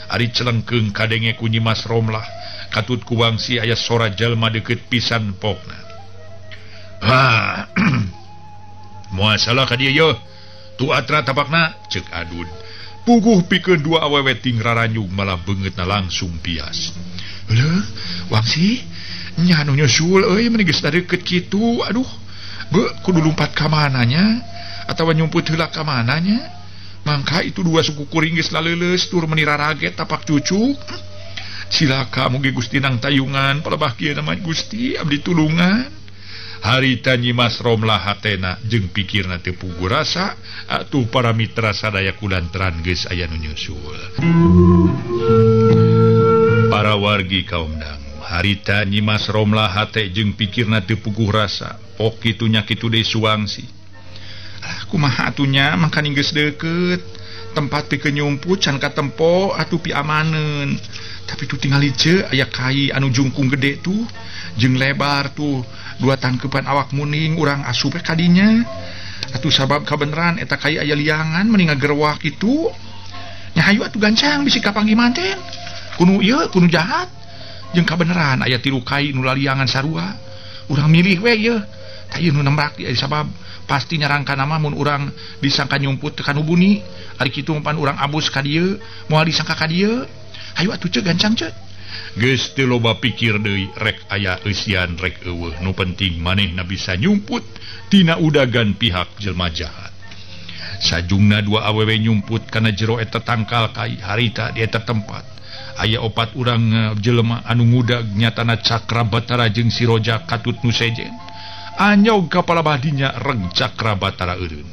Ari celengkeung kadenge ku Nyimas Romlah katut ku Wangsi aya sora jelema deukeut pisan pokna. Ha. Moal salah ka dieu yeuh. Tu atra tapakna ceuk Adun. Puguh pikeun dua awewe ting raranyug malah beungeutna langsung pias. Heuh, Wangsi nya nu nyusul euy meni geus deukeut kitu. Aduh, beuh kudu lumpat ka mana nya? Atawa nyumput heula ka mana nya? Mangka itu dua suku kuring geus laleuleus tur meni raraget tapak cucuk. Cilaka mugi Gusti nang tayungan palebah kieu mah Gusti abdi tulungan. Harita Nyimas Romlah hatena jeung pikirna teu puguh rasa atuh para mitra sadaya kulantaran geus aya nu nyusul. Para wargi kaum dangu, harita Nyimas Romlah hate jeung pikirna teu puguh rasa. Pok kitu nya kitu deui Suwangsih. Ah, kumaha atunya mangka geus deukeut tempat pikeun nyumput can katempo atuh piamaneun. Tapi tuh tingali ce aya kai anu jungkung gede tuh jeung lebar tuh dua tangkepan awak muning urang asup ka dinya. Atuh sabab kabeneran eta kai aya liangan meni ngagerwak kitu. Nya hayu atuh gancang bisi kapanggih manten. Kunu ieu kunu jahat. Jeung kabeneran aya tilu kai nu laliangan sarua. Urang milih we ieu. Tah ieu nu nembak sabab pasti nyarangka nama mun urang disangka nyumput ka nu buni. Ari kitu pan urang abus ka dieu, moal disangka ka dieu. Hayu atuh ceu gancang ceu. Geus teu loba pikir deui rek aya eusian rek eueuh nu penting manehna bisa nyumput tina udagan pihak jelema jahat. Sajungna dua awewe nyumput kana jero eta tangkal kai harita di eta tempat. Aya opat urang jelema anu ngudag nyatana Cakra Batara jeung si Rojak katut nu sejen. Anyog ka palabah dinya reg Cakra Batara eureun.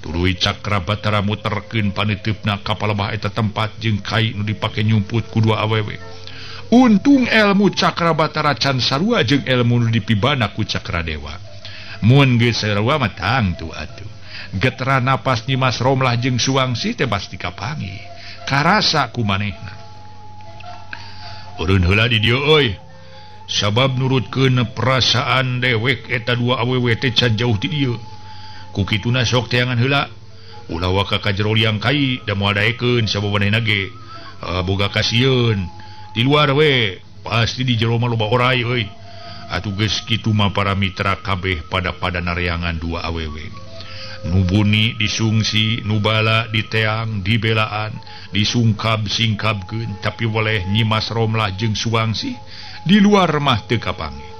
Tuluy Cakra Batara muterkeun paneuteupna ka palebah eta tempat jeung kai nu dipake nyumput ku dua awewe. Untung ilmu Cakra Batara can sarua jeung ilmu nu dipibana ku Cakra Dewa. Mun geus sarua mah tangtu atuh. Getra napas Nyimas Romlah jeung Suwangsi teh pasti kapanggih. Karasa ku manehna. Urun heula di dieu euy. Sabab nurutkeun perasaan dewek eta dua awewe teh can jauh ti dieu. Ku kituna sok teangan heula. Ulah waka ka jero liang kai da moal daekeun sabab manehna ge boga kasieun. Di luar we pasti di jero mah loba orai euy. Atuh geus kitu mah para mitra kabeh pada-pada nareangan dua awewe. Nu buni disungsi, nu bala diteang, dibelaan, disungkab-singkabkeun, tapi weleh Nyimas Romlah jeung Suwangsi di luar mah teu kapanggih.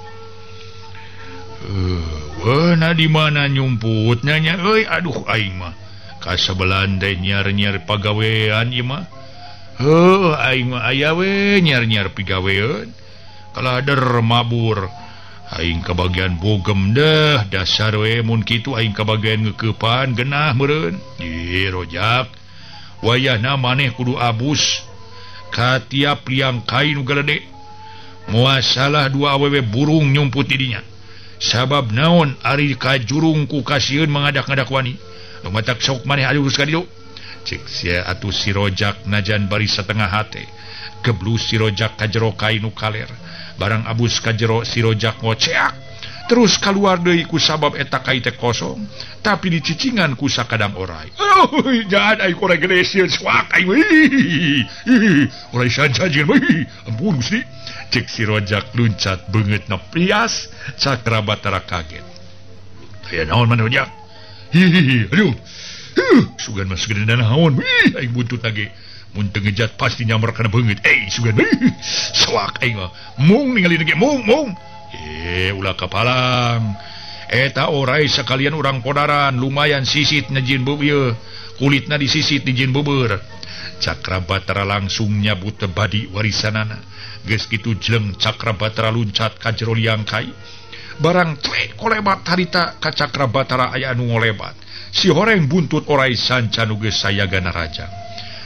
Weuna di mana nyumputnya nya euy, aduh aing mah kasabelan teh nyiar-nyiar pagawean ieu mah. Heuh aing mah aya we nyiar-nyiar pigawean. Kalader mabur. Aing kabagian bogem deh dasar we mun kitu aing kabagian ngekeupan genah meureun. Ih rojak. Wayahna maneh kudu abus ka tiap liang kai nu galede. Moal salah dua awewe burung nyumput di dinya. Sabab naon ari ka jurung ku kasieun mengadak-ngadak wani. Nu matak sok maneh alus ka ditu. Cek sia atuh si rojak najan bari satengah hate. Geblus si rojak ka jero kai nu kaler. Barang abus ka jero si rojak ngoceak. Terus kaluar deui ku sabab eta kai teh kosong, tapi dicicingan ku sakadang orai. Oh, jangan aing orai gede sieun suak aing. Orai sanca jeung ampun Gusti. Cek si rojak luncat beungeutna pias, Cakra Batara kaget. Aya naon maneh rojak? Hihihi, aduh. Sugan mah segede naon? Aing buntut lagi. Mun teu ngejat pasti nyamber kana beungeut. Sugan sawak aing mah. Mung ningali ge mung mung. Ulah kapalang. Eta orai sekalian urang podaran, lumayan sisit nyejin beubeur. Kulitna disisit dijin beubeur. Cakra Batara langsung nyabut badi warisanana. Geus kitu jleng Cakra Batara luncat ka jero liang kai. Barang tlek kolebat harita ka Cakra Batara aya anu ngolebat. Si horeng buntut orai sanca nu geus sayaga narajang.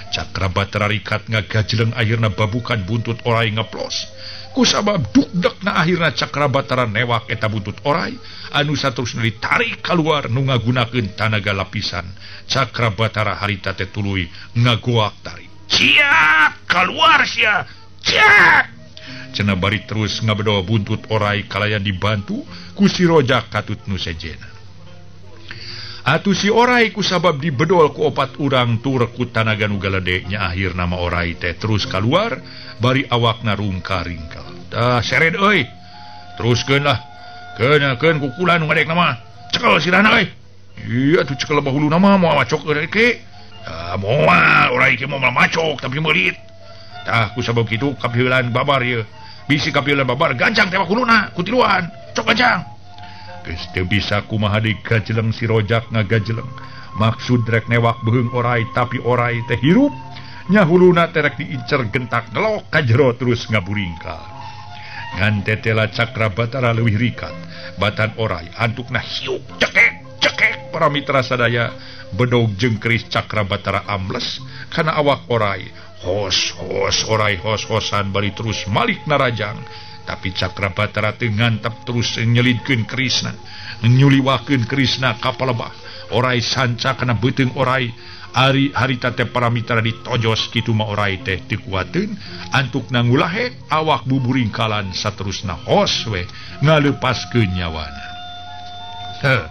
Cakra Batara rikat ngagajleng akhirna babukan buntut orai ngeplos. Ku sabab dukdekna akhirna Cakra Batara newak eta buntut orai anu saterusna ditarik kaluar nu ngagunakeun tanaga lapisan. Cakra Batara harita teh tuluy ngagoak tarik. Cia keluar sia. Cia. Cenah bari terus ngabedo buntut orai kalayan dibantu ku si rojak katut nu sejena. Atuh si orai ku sabab dibedol ku opat urang tur ku tanaga nu galede nya akhirna mah orai teh terus kaluar bari awakna rungka-ringkal. Tah sered euy. Teruskeun lah. Keunakeun kukulan nu ngadekna mah. Cekel sirahna euy. Ieu atuh cekel bahuluna mah moal macok euy ke. Tah moal orai ke moal macok tapi meulit. Tah ku sabab kitu kapiheulan babar ieu. Bisi kapiheulan babar gancang teh kuluna ku tiluan. Cok gancang. Geus teu bisa kumaha deui gajleng si rojak ngagajleng. Maksud rek newak beuheung orai tapi orai teh hirup. Nya huluna teh rek diincer gentak ngelok ka jero terus ngaburingkal. Ngan tetela Cakra Batara leuwih rikat. Batan orai antukna hiuk cekek cekek para mitra sadaya bedog jeung keris Cakra Batara ambles kana awak orai. Hos hos orai hos-hosan bari terus malik narajang. Tapi Cakra Batara teu ngantep terus nyelidkeun kerisna, nyuliwakeun kerisna ka palebah. Orai sanca kana beuteung orai. Ari harita teh para mitra ditojos kitu mah orai teh teu kuateun, antukna ngulahe awak buburingkalan saterusna hos we ngalepaskeun nyawana. Heh,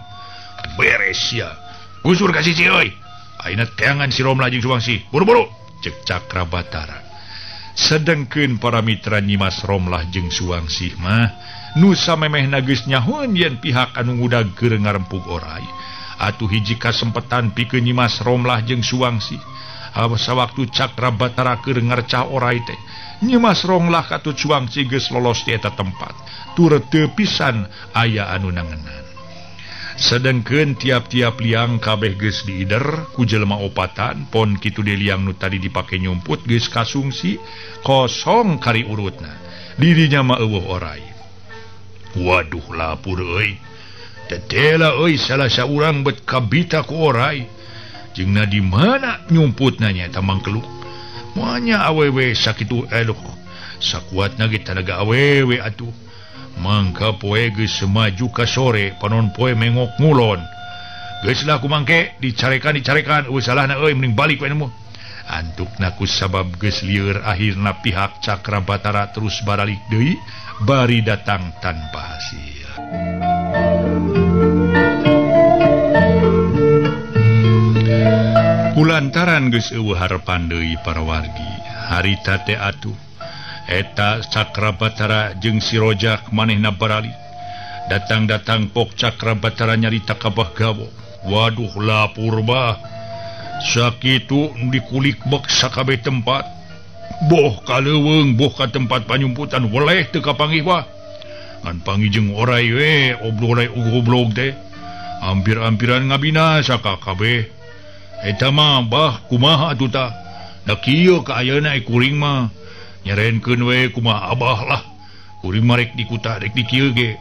beres sia. Gusur ka sisi euy. Ayeuna teangan si Romlah jeung Suwangsi. Buru-buru cek Cakra Batara. Sedengkeun para mitra Nyimas Romlah jeung Suwangsih mah nu samemehna geus nyahoeun yen pihak anu ngudag keur ngarempug orai. Atuh hiji kasempetan pikeun Nyimas Romlah jeung Suwangsih. Sawaktu Cakra Batara keur ngarcah orai teh, Nyimas Romlah katut Suwangsih geus lolos di eta tempat. Tur teu pisan aya anu nangenan. Sedengkeun tiap-tiap liang kabeh geus diider ku jelema opatan, pon kitu deui liang nu tadi dipake nyumput geus kasungsi kosong kari urutna. Dirinya mah eueuh orai. Waduh lapur euy. Tetela euy salah saurang bet kabita ku orai. Jeung na di mana nyumputna nya eta mangkeluk. Moanya awewe sakitu elok. Sakuatna ge tanaga awewe atuh. Mangka poe geus maju ka sore panon poe mengok ngulon. Geus lah kumangke dicarekan eueuh salahna euy mending balik we nemu. Antukna ku sabab geus lieur akhirna pihak Cakra Batara terus baralik deui bari datang tanpa hasil. Kulantaran geus eueuh harepan deui para wargi harita teh atuh eta Cakra Batara jeung si Rojak manehna baralik. Datang-datang pok Cakra Batara nyarita ka Bah Gawok. Waduh lapur bah. Sakitu dikulik bek sakabeh tempat. Boh ka leuweung boh ka tempat panyumputan weleh teu kapanggih bah. Ngan panggih jeung orai we oblog oblog teh. Hampir-hampiran ngabinasa ka kabeh. Eta mah bah kumaha atuh tah. Da kieu ka ayeuna kuring mah. Nyerenkeun we kumaha abah lah. Kuring mah rek dikuta rek di kieu ge.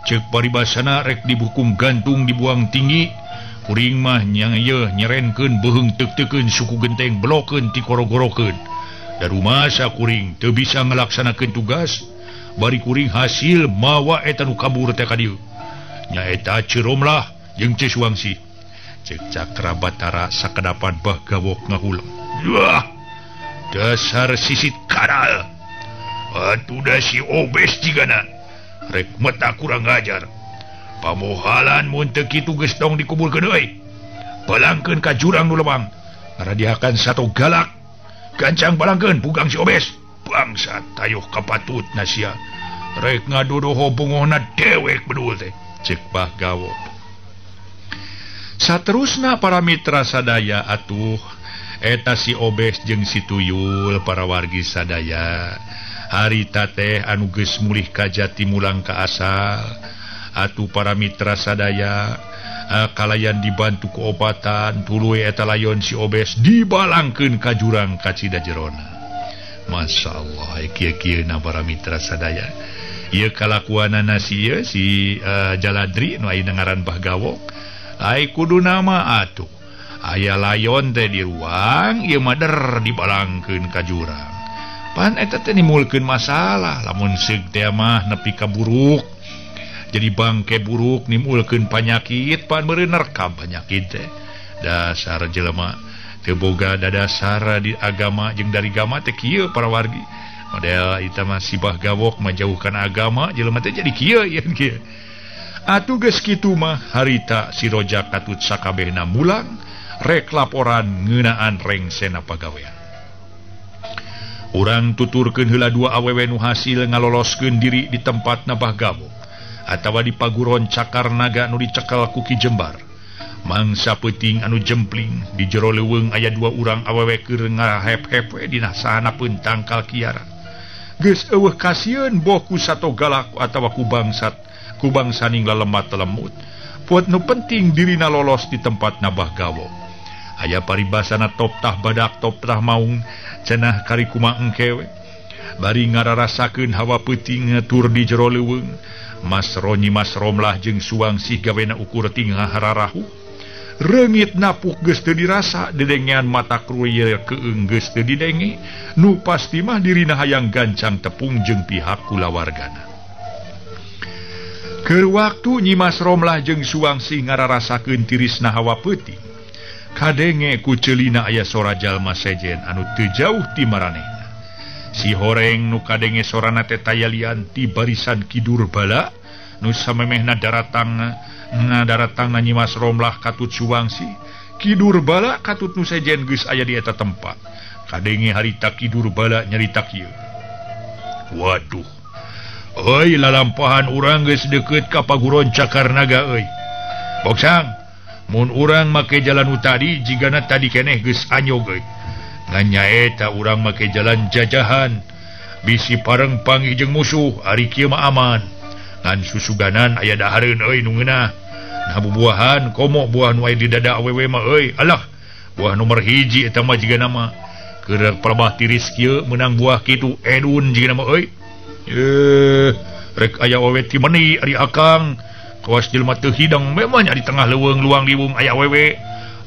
Ceuk paribasana rek dihukum gantung dibuang tinggi. Kuring mah nyang ieu nyerenkeun beuheung teuk-teukeun suku genteng belokeun tikoro-gorokeun. Da rumasa kuring teu bisa ngalaksanakeun tugas. Bari kuring hasil mawa eta nu kabur teh ka dieu. Nyaeta Ciromlah jeung Ceu Suwangsi. Ceuk Cakra Batara sakedapan Bah Gawok ngahuleng. Wah, dasar sisit kadal. Atuh da si Obes jigana. Rek mata kurang ajar. Pamohalan mun teu kitu geus tong dikuburkeun euy. Balangkeun ka jurang nu lewang. Ngaradiakan sato galak. Gancang balangkeun bugang si Obes. Bangsa tayuh kapatut na sia. Rek ngadodoho bungohna dewek bedul teh. Ceuk Bah Gawok. Saterusna para mitra sadaya atuh eta si Obes jeung si Tuyul para wargi sadaya. Harita teh anu geus mulih ka jati mulang ka asal. Atuh para mitra sadaya kalayan dibantu ku obatan tuluy eta layon si Obes dibalangkeun ka jurang ka Cidajerona. Masya Allah kieu-kieuna para mitra sadaya. Ieu kalakuanana si ieu si Jaladri nu ayeuna ngaran Bah Gawok. Ai kudu nama atuh. Aya layon teh di ruang ieu mah der dibalangkeun ka jurang. Pan eta teh nimulkeun masalah lamun seug teh mah nepi ka buruk. Jadi bangke buruk nimulkeun panyakit pan meureun nerkam panyakit teh. Dasar jelema teu boga dadasar di agama jeung dari agama teh kieu para wargi. Model eta mah si Bah Gawok majauhkan agama jelema teh jadi kieu ieu kieu. Atuh geus kitu mah harita si Rojak katut sakabehna mulang rek laporan ngeunaan rengsena pagawean. Urang tuturkeun heula dua awewe nu hasil ngaloloskeun diri di tempatna Bah Gawok atawa di paguron Cakar Naga nu dicekel ku Ki Jembar. Mangsa peuting anu jempling di jero leuweung aya dua urang awewe keur ngahep-hep we dina sahanapeun tangkal kiara. Geus eueuh kasieun boh ku sato galak atawa ku bangsat ku bangsaning lalemat lemut. Puat nu penting dirina lolos di tempat Bah Gawok. Aya paribasana top tah badak top tah maung cenah kari kumaha engke we. Bari ngararasakeun hawa peuting tur di jero leuweung. Mas Roni Mas Romlah jeung Suwangsih gawena ukur tingah hararahu. Reungit napuk geus teu dirasa dedengean mata kruyer keung geus teu didenge. Nu pasti mah dirina hayang gancang tepung jeung pihak kulawargana. Keur waktu Nyi Mas Romlah jeung Suwangsih ngararasakeun tirisna hawa peuting. Kadenge ku ceulina aya sora jalma sejen anu teu jauh ti maranehna. Si horeng nu kadenge sorana teh tayalian ti barisan Kidur Bala nu samemehna daratang Nyi Mas Romlah katut Suwangsih. Kidur Bala katut nu sejen geus aya di eta tempat. Kadenge harita Kidur Bala nyarita kieu. Waduh. Euy lalampahan urang geus deukeut ka paguron Cakar Naga euy. Boksang, mun urang make jalan nu tadi jigana tadi keneh geus anyog euy. Ngan nyaeta urang make jalan jajahan. Bisi pareng panggih jeung musuh ari kieu mah aman. Ngan susuganan aya dahareun euy nu ngeunah. Nah bubuahan komo buah nu aya di dada awewe mah euy. Alah, buah nomor hiji eta mah jigana mah. Keur pelebah tiris kieu meunang buah kitu edun jigana mah euy. Rek aya awewe ti meni ari akang. Kawas jelema teu hidang memang di tengah leuweung luang liwung aya awewe.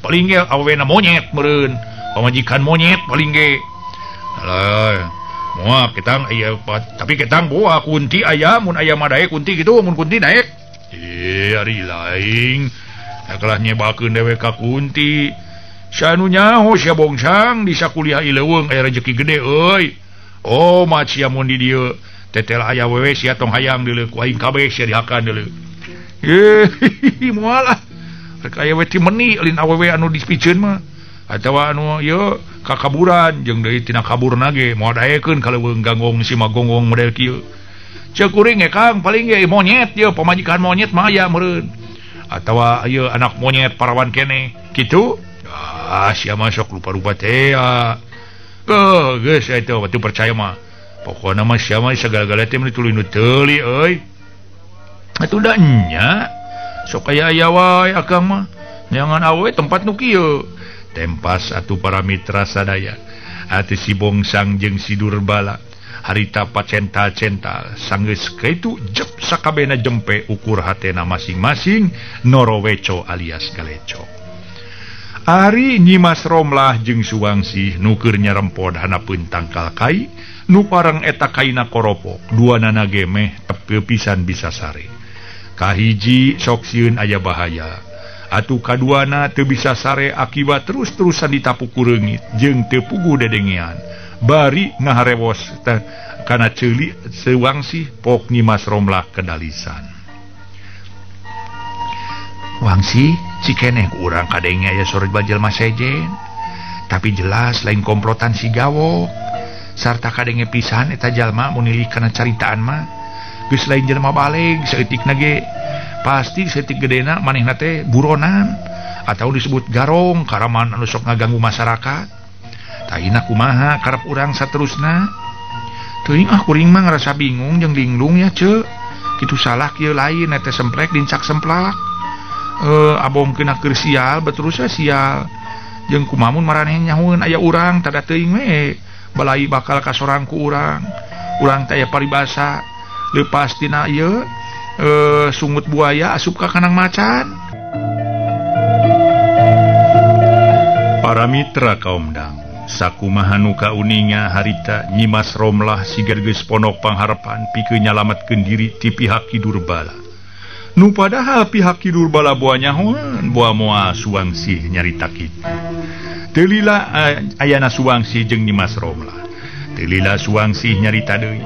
Paling ge awena monyet meureun. Pamajikan monyet paling ge. Alah, moal ketang aya tapi ketang boa kunti aya mun aya mah daek kunti kitu mun kunti daek. Ari lain. Kalah nyebakeun dewe ka kunti. Sanu nyaho sia bongsang di sakuliah ileuweung aya rejeki gede euy. Oh mat sia mun di dieu tetel aya wewe sia tong hayang deuleu ku aing kabeh sia dihakan deuleu. Moal ah. Rek aya we ti meni lain awewe anu dispiceun mah. Atawa anu ieu kakaburan jeung deui tina kaburna ge moal daekeun ka leuweung ganggong si magonggong model kieu. Ceuk kuring ge Kang paling ge monyet ieu pamajikan monyet mah aya meureun. Atawa ieu anak monyet parawan keneh kitu. Ah sia mah sok rupa-rupa teh. Geus eta teu percaya mah. Pokona mah sia mah sagala-gala teh meuni tuluy nu teuli euy. Atuh da nya sok aya aya wae akang mah. Nyangan awewe tempat nu kieu. Tempas atuh para mitra sadaya. Atuh si Bongsang jeung si Durbala harita pacental-cental sanggeus kaitu jep sakabehna jempe ukur hatena masing-masing noroweco alias galeco. Ari Nyimas Romlah jeung Suwangsih nu keur nyarempod hanapeun tangkal kai nu pareng eta kaina koropok duanana ge meh teu pisan bisa sare. Kahiji sok sieun aya bahaya. Atuh kaduana teu bisa sare akibat terus-terusan ditapu ku reungit jeung teu puguh dedengean. Bari ngaharewos teh kana ceuli Suwangsih pok Nyimas Romlah kedalisan. Wangsi cikeneh ku urang kadenge aya sorot jelema sejen. Tapi jelas lain komplotan si Gawok. Sarta kadenge pisan eta jalma mun nilih kana caritaan mah geus lain jelema baleg saeutikna ge. Pasti saeutik gedena manehna teh buronan atau disebut garong karaman anu sok ngaganggu masyarakat. Taina kumaha karep urang saterusna. Teuing ah kuring mah ngarasa bingung jeung linglung ya ceu. Kitu salah kieu lain eta semplek dincak semplak. Abong kena keur sial beterus sial. Jeung kumamun maraneh nyahueun aya urang tada teuing we. Balai bakal kasorang ku urang. Urang teh aya paribasa leupas tina ieu sungut buaya asup ka kanang macan. Para mitra kaum dang, sakumaha nu kauninga harita Nyimas Romlah sigar geus ponok pangharepan pikeun nyalametkeun diri ti pihak Ki Durbala. Nu padahal pihak Ki Durbala boa nyahoan boa moal Suwangsih nyarita kitu. Teu lila ayana Suwangsih jeung Nyimas Romlah. Teu lila Suwangsih nyarita deui.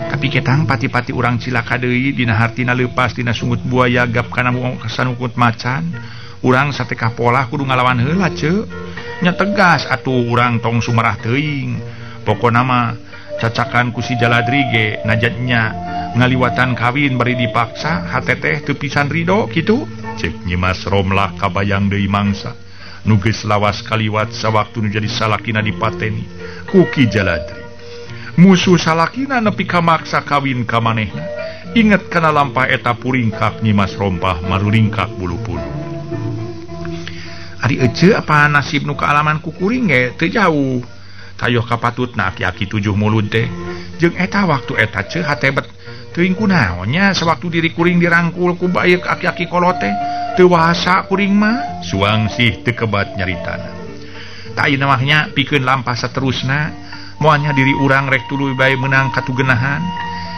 Tapi ketang pati-pati urang cilaka deui dina hartina leupas dina sungut buaya gap kana sanukut macan. Urang satekah polah kudu ngalawan heula ceu. Nya tegas atuh urang tong sumarah teuing. Pokona mah cacakan ku si Jaladri ge najatnya ngaliwatan kawin bari dipaksa hate teh teu pisan rido kitu. Cek Nyimas Romlah kabayang deui mangsa nu geus lawas kaliwat sawaktu nu jadi salakina dipateni ku Ki Jaladri. Musuh salakina nepi ka maksa kawin ka manehna. Inget kana lampah eta puringkak Nyimas Rompah maruringkak bulu-bulu. Ari ece apa nasib nu kaalaman ku kuring ge teu jauh. Tayoh kapatutna aki-aki tujuh mulud teh. Jeung eta waktu eta ceu hate bet teuing kunaonnya sewaktu diri kuring dirangkul ku bae aki-aki kolot teh teu wasa kuring mah. Suwangsih teu kebat nyaritana. Tah ayeuna mah nya pikeun lampah saterusna moalnya diri urang rek tuluy bae meunang katugenahan.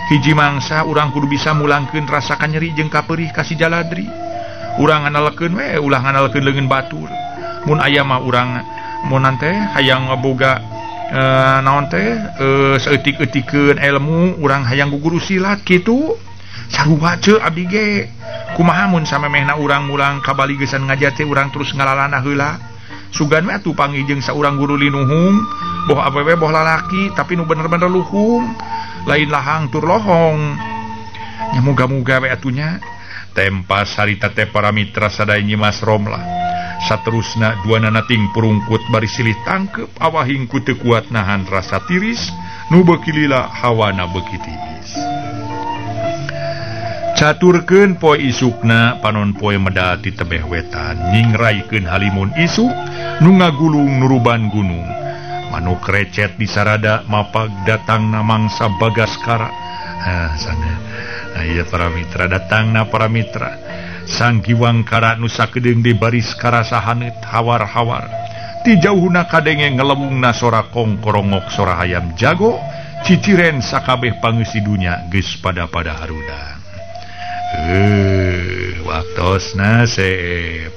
Hiji mangsa urang kudu bisa mulangkeun rasa kanyeri jeung kapeurih ka si Jaladri. Urang nganalekeun we ulah nganalekeun leungeun batur. Mun aya mah urang mun teh hayang boga naon teh saeutik-eutikeun ilmu urang hayang guguru silat kitu. Sarua ceu abdi ge. Kumaha mun samemehna urang mulang ka Bali geusan ngajar teh urang terus ngalalana heula. Sugan we atuh panggih jeung saurang guru linuhung, boh awewe boh lalaki tapi nu bener-bener luhung, lain lahang tur lohong. Nya muga-muga we atunya. Tempas harita teh para mitra sadaya Nyimas Romlah. Saterusna duanana ting purungkut bari silih tangkep awahing ku teu kuat nahan rasa tiris nu beuki lila hawana beuki tiis. Caturkeun poe isukna panon poe medal ti tebeh wetan nyingraikeun halimun isuk nu ngagulung nuruban gunung. Manuk recet di sarada mapag datangna mangsa Bagaskara. Sana. Nah, iya para mitra datangna para mitra. Sang Giwangkara nu sakedeung di baris karasa haneut hawar-hawar. Ti jauhna kadenge ngelewungna sora kongkorongok sora hayam jago, ciciren sakabeh pangeusi dunya geus pada-pada harudang. Waktosna seep.